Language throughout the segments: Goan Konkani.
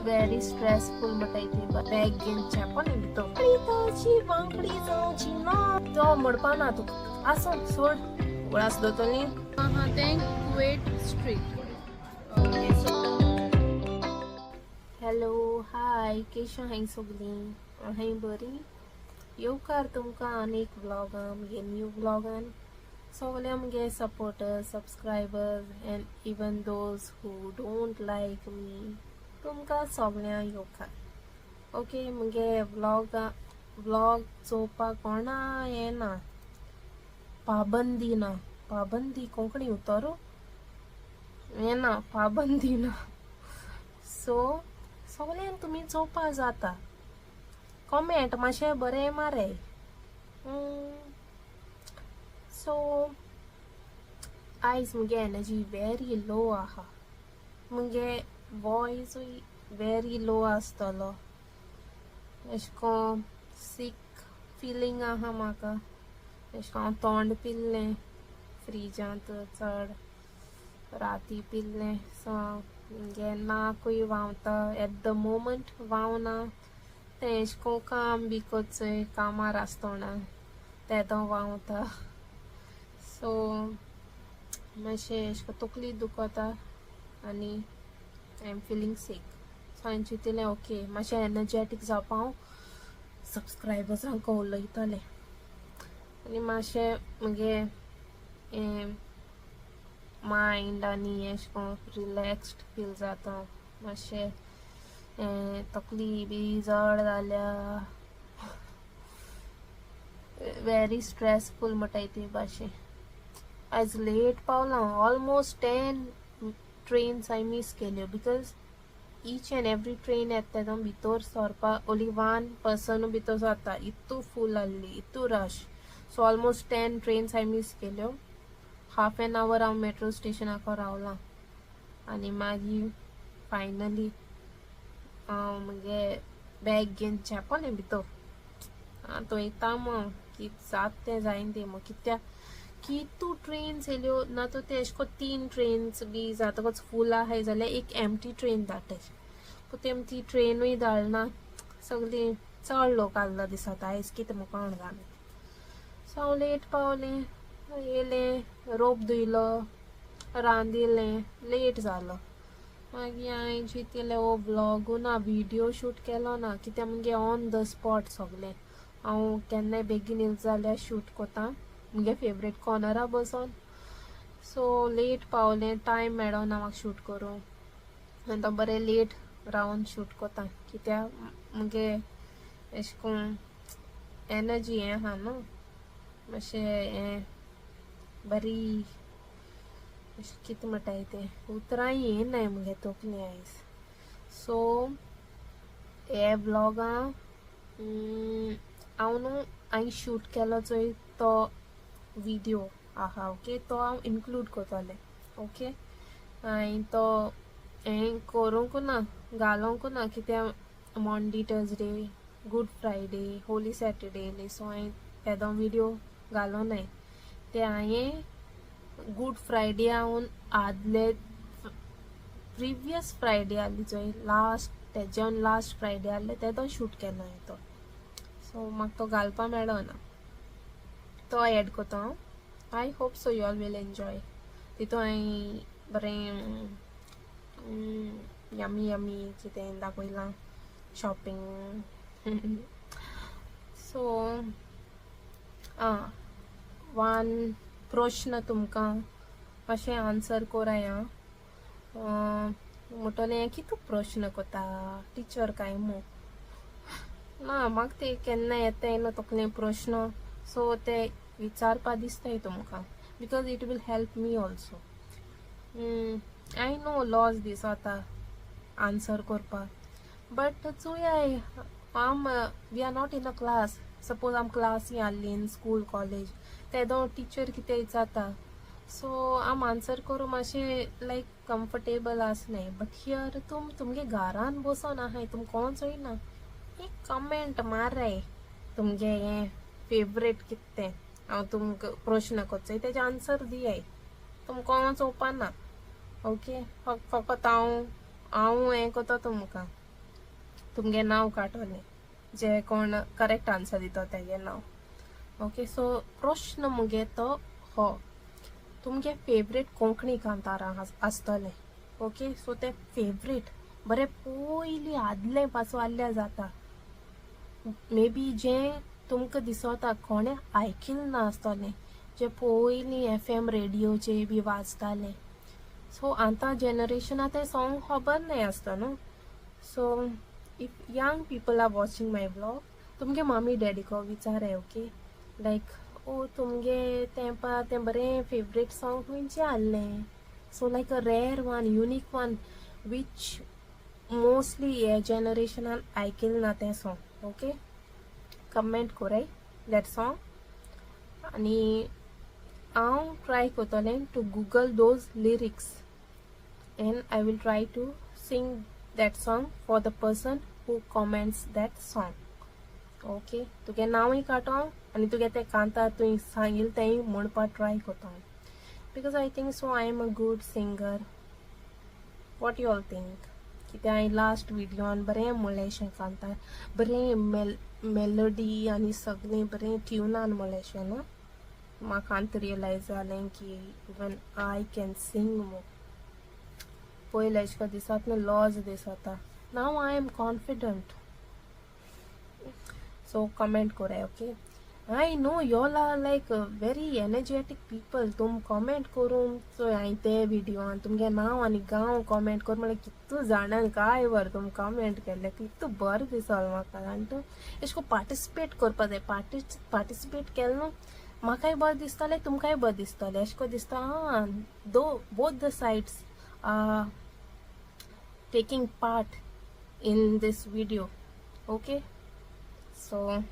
व्हेरी स्ट्रेसफूल म्हणटाय ती. बॅग घेवन चेपो भितर जावची वांकडी जावची ना तो म्हणपा ना तुका. आसूं सोड, उडास दोतोली. आहा तें कुवेट स्ट्रीट. हॅलो, हाय, केश हांय सगलीं? हांय बरी. येवकार तुमकां आनी एक व्लॉगान, मुगे न्यू व्लॉगान. सगळे मुगे supporters, subscribers and even those who don't like me, तुमकां सगळ्यांक येवकार. ओके, मुगे व्लॉग व्लॉग चोवपाक कोणा येना, पाबंदी ना. पाबंदी कोंकणी उतर येना, पाबंदी ना. सो सगळ्यांक तुमी चोवपा जाता. कॉमेंट मातशें बरें माराय. सो आयज मुगे एनर्जी व्हेरी लो आहा. मुगे वॉयसूय व्हेरी लो आसतलो. एशें कोन्न सीक फिलींग आहा म्हाका. एशें कोन्न हांव तोंड पिल्लें फ्रिजांत, चड राती पिल्लें. सो मुगे नाकूय व्हांवता. एट the moment व्हांवना तें. एशें कोन्न काम बी करचें, कामार आसतोना तेदो व्हांवता. सो मातशें एशें कोन्न तकली दुखता आनी I am feeling sick. So हांवें चिंतलें, ओके, मातशें एनर्जेटीक जावपा हांव सबस्क्रायबर्सांक उलयतलें आनी मातशें मुगे हें मायंड आनी एशें कोन्न रिलॅक्स्ड फील जाता. मातशें हें तकली बी जड जाल्या. व्हेरी स्ट्रेसफूल म्हणटाय ते भाशेन. आयज लेट पावलां. ऑलमोस्ट 10 ट्रेन्स हांवें मीस केल्यो, because each and every train येता तेदोन भितर सरपाक ओनली वन पर्सनू भितर सरता. इतू फूल आहली, इतू रश. सो ऑलमोस्ट 10 ट्रेन्स हांवें मीस केल्यो. हाफ एन our हांव मेट्रो स्टेशनाक रावलां आनी मागीर फायनली हांव मुगे बॅग घेवन चेपोलें भितर. आतां वयता मग, कित जात तें जायन तें मग. कित्याक कितू ट्रेन्स येयल्यो ना तर ते एशें कोन्न तीन ट्रेन्स बी जातकच फूल आहाय जाल्यार एक एम्प्टी ट्रेन धाडटाय. पूण तेम ती ट्रेनूय धाडना. सगळीं चड लोक आहलो दिसता आयज, कितें म्हाका कोण जाणा. सो हांव लेट पावलें. येयलें, रोप धुयलो, रांदिलें, लेट जालो. मागीर हांवें चिंतलें, हो व्लॉगू ना, विडियो शूट केलो ना, कित्याक मुगे ऑन the spot सगलें. हांव केन्नाय बेगीन येयलें जाल्यार शूट कोता मुगे फेवरेट कॉर्नरा बसोन. सो लेट पावलें, टायम मेळना म्हाका शूट करूंक. आनी तो बरें लेट रावन शूट कोता, कित्याक मुगे एशें कोन्न एनर्जी हें आहा न्हू, मातशें हें बरी अशें कितें म्हणटाय तें, उतरां येनाय मुगे तकली आयज. सो हे व्लॉगा हांव न्हू हांवें शूट केलो चोय तो विडियो आहा, ओके, तो हांव इन्क्लूड करतलें. ओके, हांवें तो हें करूंक ना, घालोंक ना, कित्याक Maundy Thursday, Good Friday, Holy Saturday येयली. सो हांवें तेदो विडियो घालो नाय. ते हांवें गूड फ्रायडे हांव आदले प्रिवियस फ्रायडे आहली चोय, लास्ट, तेज्यान लास्ट फ्रायडे आहले तेदो शूट केलो हांवें तो. सो म्हाका तो घालपा मेळना. तो एड कोता हांव. I hope so you all will enjoy. तितू हांवें बरें यमी यमी कितें दाखयलां, शॉपिंग. सो आं वन प्रश्न तुमकां मातशें आन्सर कोराय आं. म्हणटलें, कितू प्रश्न कोता टिचर काय मू? ना, म्हाका ते केन्ना येताय न्हू तकले प्रश्न, सो ते विचारपा दिसताय तुमकां, because it will help me also. I know loss दिसता आन्सर करपाक, बट चोयाय, आम we are not in a class. Suppose आम क्लासी आहली इन स्कूल, कॉलेज, तेदो टिचर कितें विचारता, सो आम आन्सर करूं मातशें लायक कम्फर्टेबल आसनाय. बट here तुम तुमगे घरान बसोन आहाय, तुम कोण चोयना. एक कमेंट माराय, तुमगे हें फेवरेट कितें तें. हांव तुमकां प्रश्न करचो तेजे आन्सर दियाय. तुम कोण चोवपा ना, ओके? फकत हांव हांव हें करता तुमकां. तुमगे नांव काडटलें, जे कोण करेक्ट आन्सर दिता तेगे नांव. ओके, सो प्रश्न मुगे तो हो, तुमगे फेवरेट कोंकणी कांतारां आसतलें. ओके, सो ते फेवरेट बरें पयलीं आदलें पासून आहल्यार जाता, मे बी जें तुमकां दिसता कोणें आयकिल्लें ना आसतलें, जें पयलीं एफ एम रेडियोचेर बी वाजतालें. सो आतां जनरेशना तें सॉंग खबर नाय आसता न्हू. So if young people are watching my vlog, तुमगे मम्मी डॅडीको विचाराय, ओके, लायक ओ तुमगे तेंपार तें बरें फेवरेट सॉंग खंयचें आहलें? So like a rare one, unique one, which mostly हे जनरेशनान आयकिलें ना तें सॉंग. ओके, कमेंट कोराय that song आनी हांव ट्राय करतलें to Google those lyrics and I will try to sing that song for the person who comments that song. Okay, तुगे नांवूय काडटो आनी तुगे तें कांतार तुवें सांगिल्लें तेंय म्हणपाक ट्राय करता, because I think so I am a good singer. What you all think? कित्याक हांवें लास्ट विडियोन बरें म्हणलें कांतार, बरें मेलोडी आनी सगळें बरें ट्युनान म्हणलें न्हू. म्हाका आतां रियलायज जालें की even I can sing मो. पयलें अशें करून दिसत न्हू, लॉज दिसता. Now I am confident. So comment कोराय. Okay, I know y'all are like very energetic people. तुम कमेंट करून चोय हांवें ते विडियोन तुमगे नांव आनी गांव कमेंट कर म्हणल्यार कितू जाणां काय वर तुम कमेंट केल्ले, कितू बरें दिसोल म्हाका. आनी तूं एशें कोन्न पार्टिसिपेट करपा जाय. पार्टिसिपेट केलें न्हू, म्हाकाय बरें दिसतलें, तुमकांय बरें दिसतलें. एशें कोन्न दिसता आं दो both the sides taking part in this video. Okay, so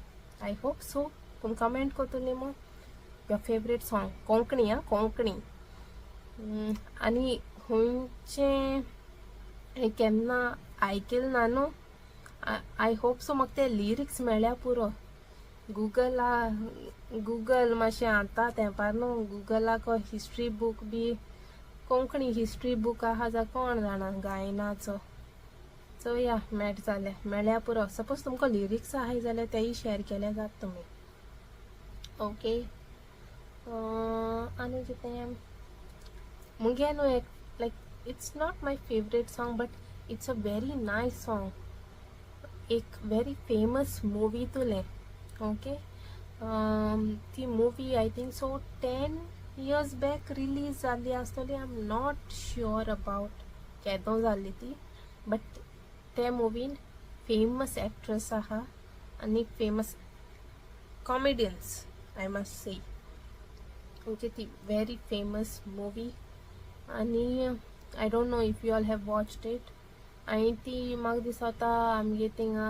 I hope so तुम कमेंट करतली मग your favourite song, Konkani आं, कोंकणी. आनी खंयचें केन्ना आयकिलें ना न्हू, I hope so म्हाका ते लिरिक्स मेळ्ळ्या पुरो. गुगला गुगल मातशें आतां तेंपार न्हू, गुगलाक हिस्ट्री बूक बी, कोंकणी हिस्ट्री बूक आहा जा कोण जाणा गायनाचो. चोया मेळटा जाल्यार, मेळ्ळ्या पुरो. सपोज तुमकां लिरिक्स आहाय जाल्यार तेय शेअर केल्यार जाता तुमी. ओके, आनी कितें मुगे न्हू एक, like it's not my favourite song, but it's a very nice song. एक व्हेरी फेमस मुवी तुलें. ओके, ती movie I think so 10 years back release जाल्ली आसतली. I am not sure about केदो जाल्ली ती, बट ते मुवीन फेमस एक्ट्रेस आहा आनी famous comedians, I must say. Okay, ती व्हेरी फेमस मुवी आनी I don't know if you all have watched it. आनी ती म्हाका दिसता आमगे थिंगा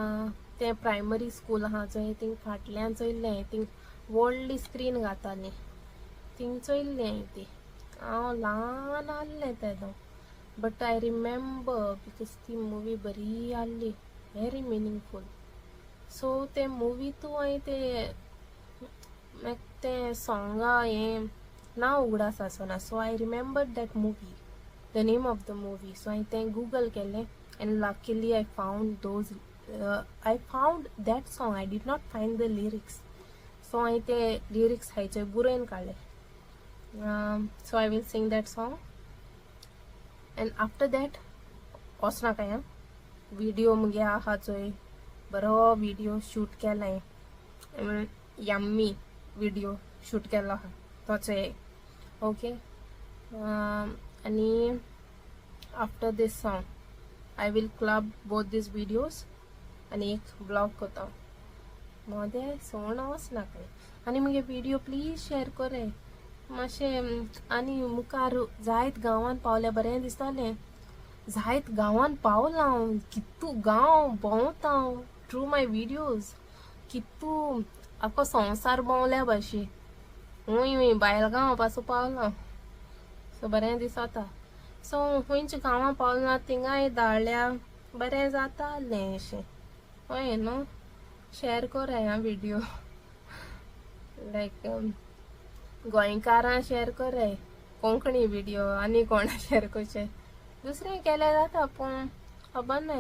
तें प्रायमरी स्कूल आहा चोय, थिंग फाटल्यान चोयल्लें, थिंग व्हडली स्क्रीन घाताली, थिंग चोयल्लें हांवें ती. हांव ल्हान आहलें तेदो, but I remember because ती मुवी बरी आहली, व्हेरी मिनींगफूल. सो ते मुवी तूं हांवें ते म्हाका तें सोंगा हें नांव उगडास आसना. So I remember that movie, the name of the movie. So हांवें तें गुगल केलें and luckily I found those, I found that song. I did not find the lyrics. So हांवें ते लिरिक्स हायचे बरोवन काडले. So I will sing that song and after that वचना काय. विडियो मुगे आहा चोय, बरो विडियो शूट केलाय, यम्मी विडियो शूट केलो आहा तो चोय. ओके, आनी after this song I will club both these videos आनी एक व्लॉग करता मोदें सोण वचनाकाय. आनी मुगे विडियो प्लीज शेअर कोराय मातशें. आनी मुखार जायत गांवान पावल्यार बरें दिसतालें. जायत गांवान पावलां हांव, कितू गांव भोंवता हांव थ्रू my videos, कितू आख्खो संवसार भोंवल्या भाशेन. हूंय हूंय भायल गांव पासून पावलां. सो बरें दिसता. सो खंयच्या गांवां पावलां थिंगाय धाडल्या बरें जातालें अशें. हय न्हू, शेअर कोराय आं विडियो, लायक गोंयकारां शेअर कोराय कोंकणी विडियो. आनी कोणा शेअर करचे दुसरें केल्यार जाता, पूण खबर ना,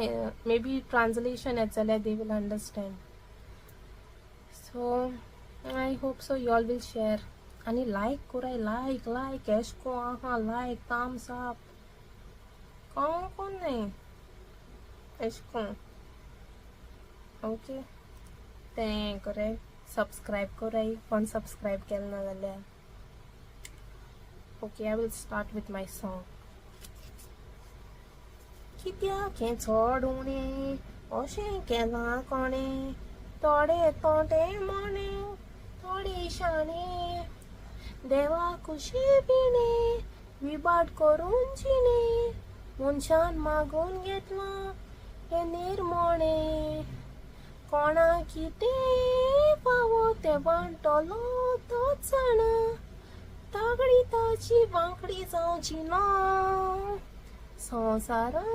मे बी ट्रान्सलेशन येत जाल्यार they will understand. So I hope so you all will share आनी लायक कराय, लायक लायक एश को आहा, लायक थम्स अप कोण कोण न्हय एश कोन. ओके, तें कराय, सबस्क्रायब कराय कोण सबस्क्रायब केलें ना जाल्यार. Okay, I will start with my song. कित्याक हें चड उणें अशें केलां कोणें, थोडे तोंडे मोणे थोडे शाणे, देवा कुशी बिणे विबाट करून जिणे, मनशान मागून घेतलां हें निर्मोणें, कोणा कितें फावो तें वांटलो तोच जाणा, तागडी ताची वांकडी जावची ना, संवसारांत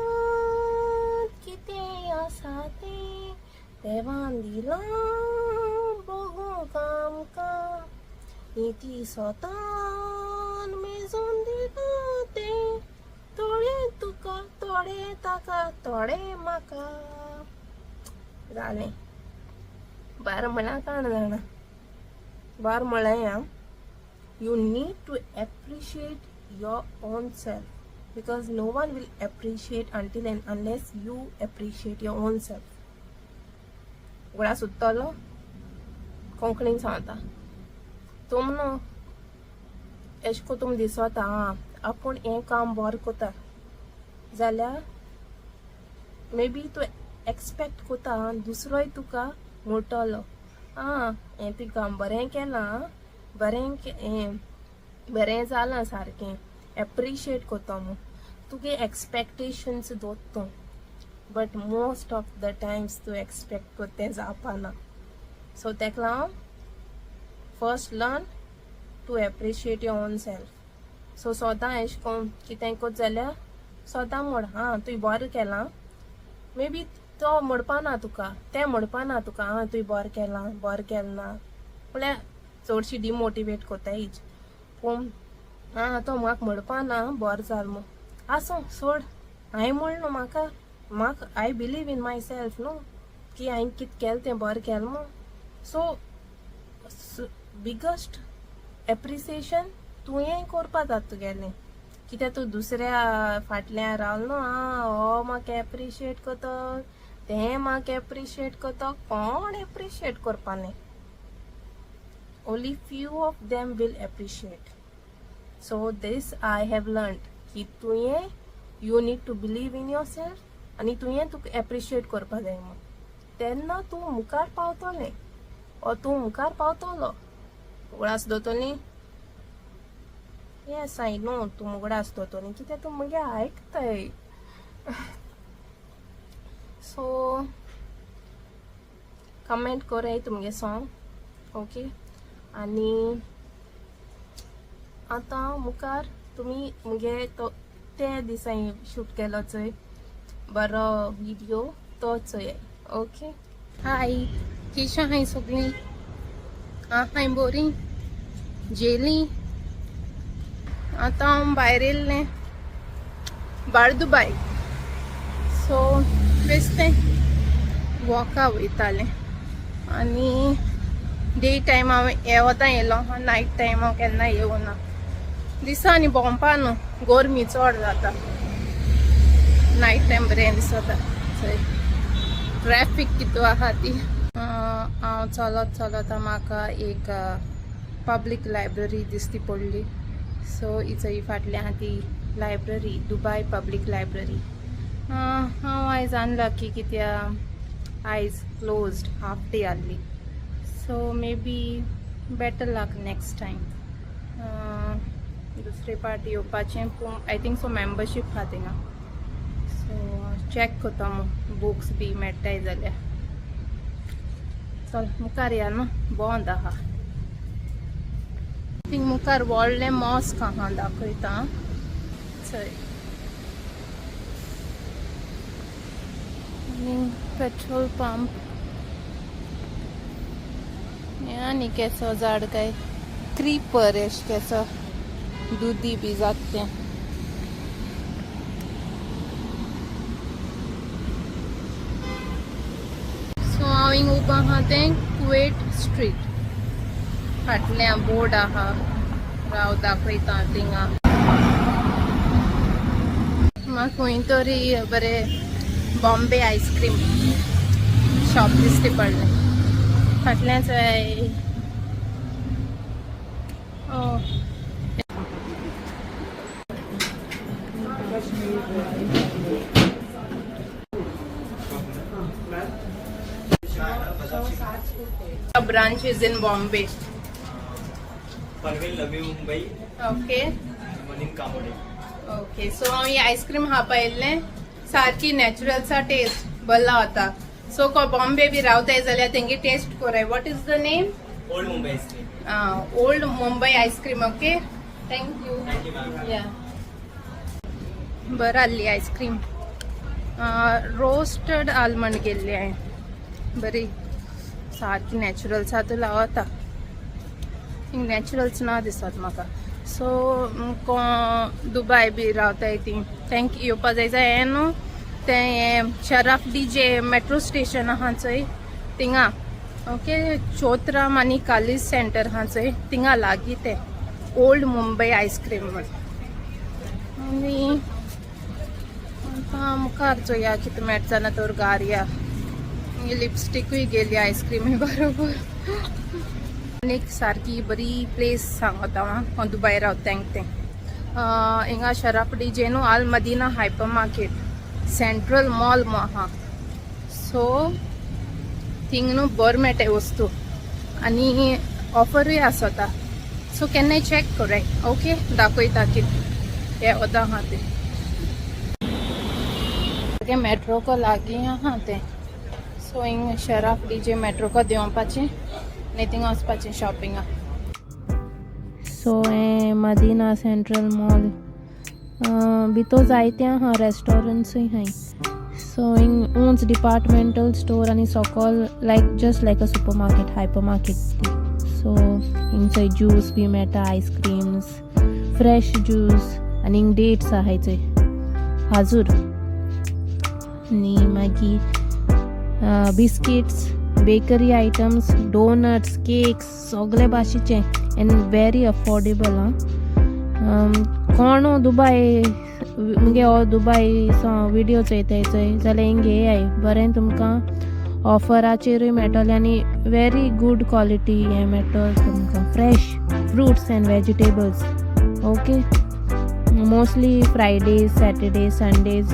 कितें आसा तें देवान दिलां भोगूंक आमकां, निती सोतान मेजून दिता तें, थोडें तुका थोडें ताका थोडें म्हाका. जालें, बरें म्हळ्यार काण जाणा, बरें म्हळें आं. You need to appreciate your own self, because no one will appreciate until and unless you appreciate your own self. उगडास उत्तलो कोंकणीन सांगता तुम न्हू एश को तुम दिसता आं आपूण हें काम बरें कोता जाल्यार मे बी तूं एक्सपेक्ट कोता दुसरोय तुका म्हणटलो आं हें तुवें काम बरें केलां, बरें हें बरें जालां सारकें, एप्रिशिएट कोता म्हूण तुगे एक्सपेक्टेशन्स दवरता तूं, but most of the times तूं एक्सपेक्ट कोत्ता तें जावपाना. सो तेका लागून first learn to appreciate your own self. So सदां एशें कोन्न कितें कोत्ता जाल्यार सदां म्हण आं तुवें बरें केलां. मे बी तो म्हणपा ना तुका, तें म्हणपा ना तुका आं तुवें बरें केलां बरें केलें ना, म्हळ्यार चडशी डिमोटिवेट कोत्तायच, पूण आं तो म्हाका म्हणपा ना बरें जालें म्हूण, आसूं सोड, हांवें म्हणलें न्हू म्हाका म्हाका I believe in myself न्हू की हांवें कितें केलें तें बरें केलें म्हूण. सो बिगस्ट एप्रिसिएशन तुवें करपा जाता तुगेलें, कित्याक तूं दुसऱ्या फाटल्यान रावलो न्हू आं हो म्हाका एप्रिशिएट करता तें म्हाका एप्रिशिएट करता, कोण एप्रिशिएट करपा न्ही. Only few of them will appreciate. So this I have learned की तुवें you need to believe in yourself आनी तुवें तुका एप्रिशिएट करपा जाय म्हूण, तेन्ना तूं मुखार पावतलें ओ तूं मुखार पावतलो. उगडास दवरतली? Yes, I know तूं उगडास दवरतली कित्याक तूं मुगे आयकताय. सो कमेंट कराय तुमगे सॉंग. ओके, आनी आतां मुखार तुमी मुगे तो ते दिसांनी शूट केलो चोय बरो विडियो तो चोयाय. ओके, हाय, केश आहाय सगळीं? आहाय बोरी जेली. आतां हांव भायर येयल्लें बारदुबाय. सो बेश्टें वॉका वयतालें आनी डे टायम हांव येवता येयलो, नायट टायम हांव केन्ना येवना. दिसांनी भोंवपा न्हू, गरमी चड जाता, नायट टायम बरें दिसता. चोय ट्रॅफीक कितू आहा ती. हांव चलत चलत म्हाका एक पब्लीक लायब्ररी दिसती पडली. सो इचय फाटल्यान आहा ती लायब्ररी, दुबाय पब्लीक लायब्ररी. हांव आयज अनलकी कित्याक आयज क्लोज्ड, हाफ डे आहली. So maybe better luck next time. दुसरे पाटी येवपाचें, पूण I think so membership आहा थिंगा. सो चॅक करता मू बुक्स बी मेळटाय जाल्यार. चल मुखार या न्हू, बंद आहा थिंग. मुखार व्हडलें मॉस्क आहा, दाखयता चय. आनी पेट्रोल पंप हें आनी केसो झाड काय क्रीपर एश केसो दुदी बी जाता तें. हांव उबो आहा तें कुवेट स्ट्रीट फाटल्या बोर्ड आहा, राव दाखयता थिंगा. म्हाका खंय तरी बरें बॉम्बे आयस्क्रीम शॉप दिसती पडलें फाटल्याच. Oh. A branch is in Bombay. Panvel, Navi Mumbai. One in Camorem. Okay, so हांव ही आयस्क्रीम खावपा येयल्लें. सारकी नॅचरलचा टेस्ट बरला वता. सो बॉम्बे बी रावताय जाल्यार तेंगे टेस्ट कोराय. What is the name? Old Mumbai ice cream. Old Mumbai ice cream. Okay, thank you. Thank you, ma'am. या, बरं आहली आयस्क्रीम. रोस्टेड आल्मंड केल्ली हांवें. बरी सारकी नॅचरल सा लावता. नॅचरल्स ना दिसत म्हाका. सो दुबाय बी रावताय ती तेंक येवपा जाय जाय हें न्हू तें हें Shroff D J metro station आहा चोय थिंगा. ओके, चोत्राम आनी कालीज सेंटर आहा चोय थिंगा लागीं तें ओल्ड मुंबय आयस्क्रीम म्हण. आनी आतां मुखार चोया कितें मेळटा ना तर गारया. लिपस्टिकूय गेली आयस्क्रिमी बरोबर. आनीक सारकी बरी प्लेस सांगता हांव दुबाय रावता तेंक तें हिंगा शराफ डी जे न्हू Al Madina hyper market central mall आहा. सो थिंग न्हू बरें मेळटाय वस्तू आनी ऑफरूय आसता. सो केन्नाय चॅक कराय. ओके, दाखयता कितें हें वता आहा तें. मेट्रोको लागीं आहा तें. सो हिंग शराफ डी जे मेट्रोको देंवपाचें आनी थिंगा वचपाचें शॉपिंगा. सो हें मदिना सेंट्रल मॉल भितर जायते आहा, रेस्टोरंट्सूय आहाय. सो हिंग ऊंच डिपार्टमेंटल स्टोर आनी सोकोल like just like a super market, hyper market ती. सो हिंग चोय ज्यूस बी मेळटा, आयस्क्रीम्स, फ्रेश ज्यूस आनी हिंग डेट्स आहाय चोय, हाजूर आनी मागीर biscuits, bakery items, donuts, cakes सगळे भाशेचे एंड वेरी अफोर्डेबल. आं, कोण दुबाय मुगे हो दुबाय विडियो चोयताय चोय जाल्यार हिंग येयाय, बरें तुमकां ऑफराचेरूय मेळटलें आनी वेरी गूड क्वॉलिटी हें मेळटलें तुमकां, fresh fruits and vegetables. Okay, mostly Fridays, Saturday, Sundays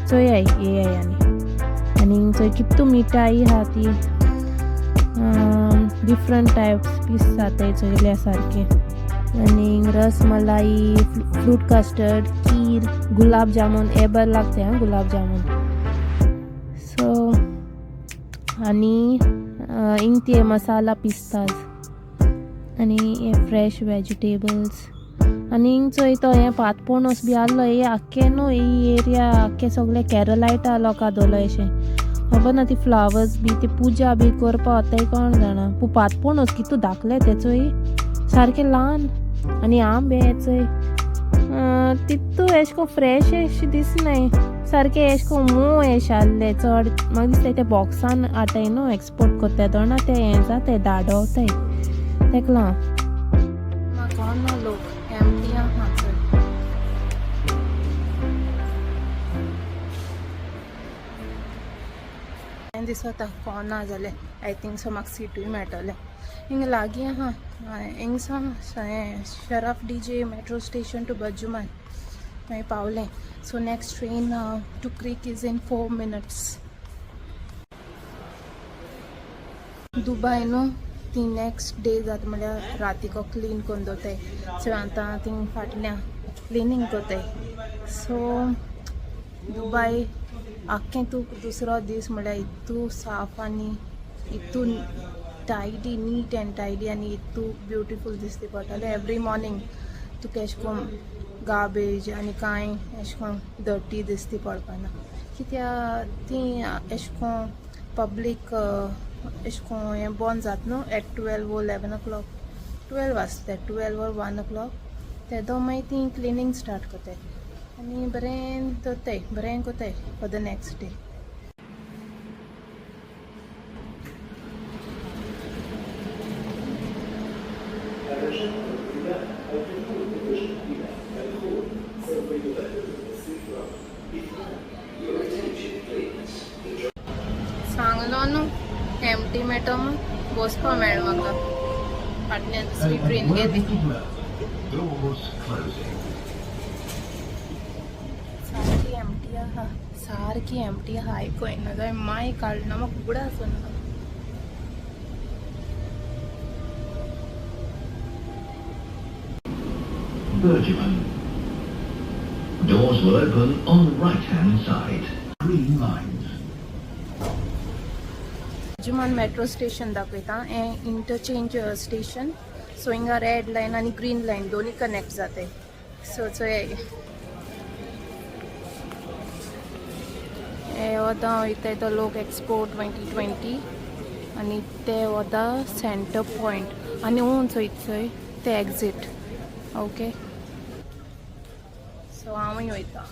चोयाय येयाय. आनी आनी चोय कितू मिठाई आहा ती, डिफरंट टायप्स पीस जाताय चोयल्या सारकें. आनी रसमलाई, फ्रूट कस्टर्ड, खीर, गुलाब जामुन हे बरें लागता आं गुलाब जामुन. सो आनी हिंग ते मसाला पिस्ताज आनी हे फ्रेश वेजिटेबल्स. आनी हिंग चोय तो हें पातपोणोस बी आहलो. हे आख्खे न्हू ही एरिया आख्खे सगळे केरलायटा लोकां दवरलो अशें. खबर ना ती फ्लावर्स बी ती पुजा बी करपा वताय कोण जाणा. पूण पातपोणोस कितू धाकले ते चोय, सारके ल्हान. आनी आंबे चोय तितू एशें कोन फ्रेश एशें दिसनाय, सारकें एशें कोन मोव एशें आहले चड. म्हाका दिसता ते बॉक्सान हाडटाय न्हू, एक्सपोर्ट कोत्ताय दोना ते हें जाताय, धाडवताय तेका लागून. म्हाका ना लोक एमटी आहा चड. दिसता कोण ना जालें. I think so म्हाका सिटूय मेळटलें. हिंगा लागीं आहा हिंगसावन हें Shroff D J metro station to BurJuman मागीर पावलें. So next train to Creek is in 4 minutes. Dubai न्हू ती नेक्स्ट डे जाता म्हळ्यार रातीको क्लीन करून दवरताय. सो आतां थिंग फाटल्यान क्लिनींग करताय. सो दुबाय आख्खें तूं दुसरो दीस म्हळ्यार इतू साफ आनी इतू टायडी, नीट एंड टायडी आनी इतू ब्युटिफूल दिसती पडटलें. एवरी मॉर्निंग तुका एशें कोन्न गार्बेज आनी कांय एशें कोन्न डर्टी दिसती पडपाना, कित्या ती एशें कोन्न पब्लीक एशें कोन्न हें बंद जाता न्हू at 12 or 11 o'clock. 12 वाजता, 12 or 1 o'clock तेदो मागीर ती क्लिनींग स्टार्ट करताय आनी बरें दवरताय, बरें करताय फॉर the next day. सांगलो न्हू एमटी मेळटा म्हूण बसपा मेळ्ळें म्हाका. फाटल्यान दुसरी ट्रेन गेली. Doors closing. सारकी एमटी आहा, सारकी एमटी आहा. आयको येना जाय माय काडना म्हाका उगडा आसना. Bergman. Doors will open on right-hand side. Green lines. BurJuman metro station दाखयता. हें इंटरचेंज स्टेशन. सो हिंगा रेड लायन आनी ग्रीन लायन दोनी कनेक्ट जाताय. सो चोय, हे वता वयताय तो लोक एक्सपो 2020 आनी ते वता सेंटर पॉयंट आनी उंच वयता चोय ते एक्झीट. ओके, सो हांवूय वयता.